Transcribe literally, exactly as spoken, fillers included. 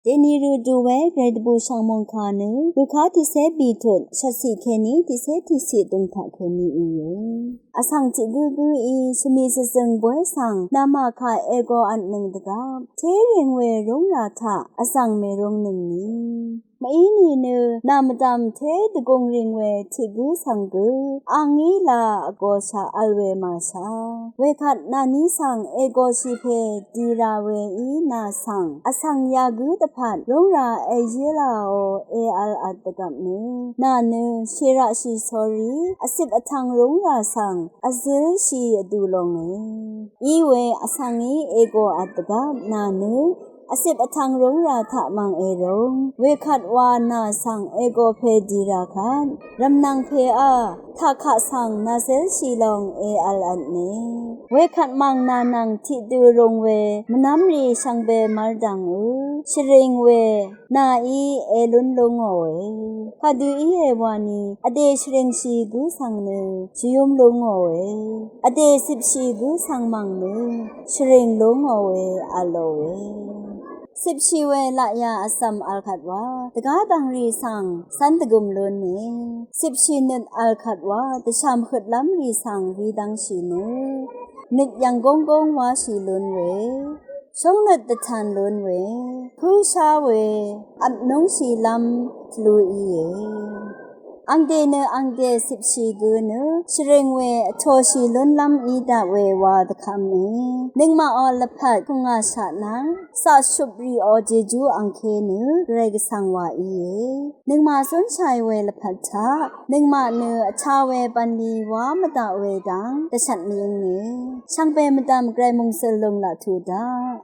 Dèni rø du we Gvray dvbù shv̀ng mòngkà nø Luka tiqcé bìtut shvtciq kèní tiqcé tiqciq dø̀ng taq kèní íe. Vsvng tiq gǿgǿí shvmì shvzøng bóy svng namà kà ègò vtnøng dvgvp té rìng we rúngrà taq vzv̀ng mèrúngnøngni. Mví nìnø nà mvdv̀m té dvgùng rìng we tiq gǿ svng gø a ngí la vgōshaq vl we màshá. Wekvt nàní svng ègōshì pè dì rà weí nà svng vsvng yagǿ dvpvt rúngrà èyí làò èvl vt dvgvp nø nà nø shèraqshì sórí vcip vtvng rúngrà svng vzǿlshì vdū longe. Íwe vsvng ngí ègò vt dvgvp nà nø vcip vtvng rúngrà taq mv̀ng èrúng. Wekvt wa nà svng ègò pè dì rà kvt rv̀mnv̀ng pèá taq kaq svng nàzǿlshì long èvl vtne. Wekvt mv̀ng nà nvng tiqdø rūng we mvnv́mrì shvngbe mv́rdv̀ngø shvrìng we nàí èlún lú ngòe. Kadø íe wani vdè shvringshì gǿ svng nø shvyúm lú ngòe. Vdè cipshì gǿ svng mv̀ng nø shvring lú ngòe vlòe. Cipshì we laqyà vcv̀m vl kvt wa dvgá dv̀ngrì svng cv́n dvgøm lúne. Cipshì nøt vl kvt wa dvshàm høtlv́mrì svng ridv́ngshì nø nøt yv̀ng gónggóng wáshì lún we shóngnøt dvtan lún we pǿshá we vpnúngshìlv́m tvlú íe. Angdè nø angdè cipshì gø nø shvring we vtōshì lúnlv́m í daq we wa dvkvme. Nøngmaqò lvpat kùngà shaq nvng caqshup rìò jejú angké nø Gvray Gvsvng wa íe. Nøngmaq zúnshàì we lvpat taq nøngmaq nø vcha we bv̀nlì wá mvdaq we dv́ng dvshvt mvyǿnge. Shvngbe mvdv̀m Gvray mòngsøl lung laq tuq daq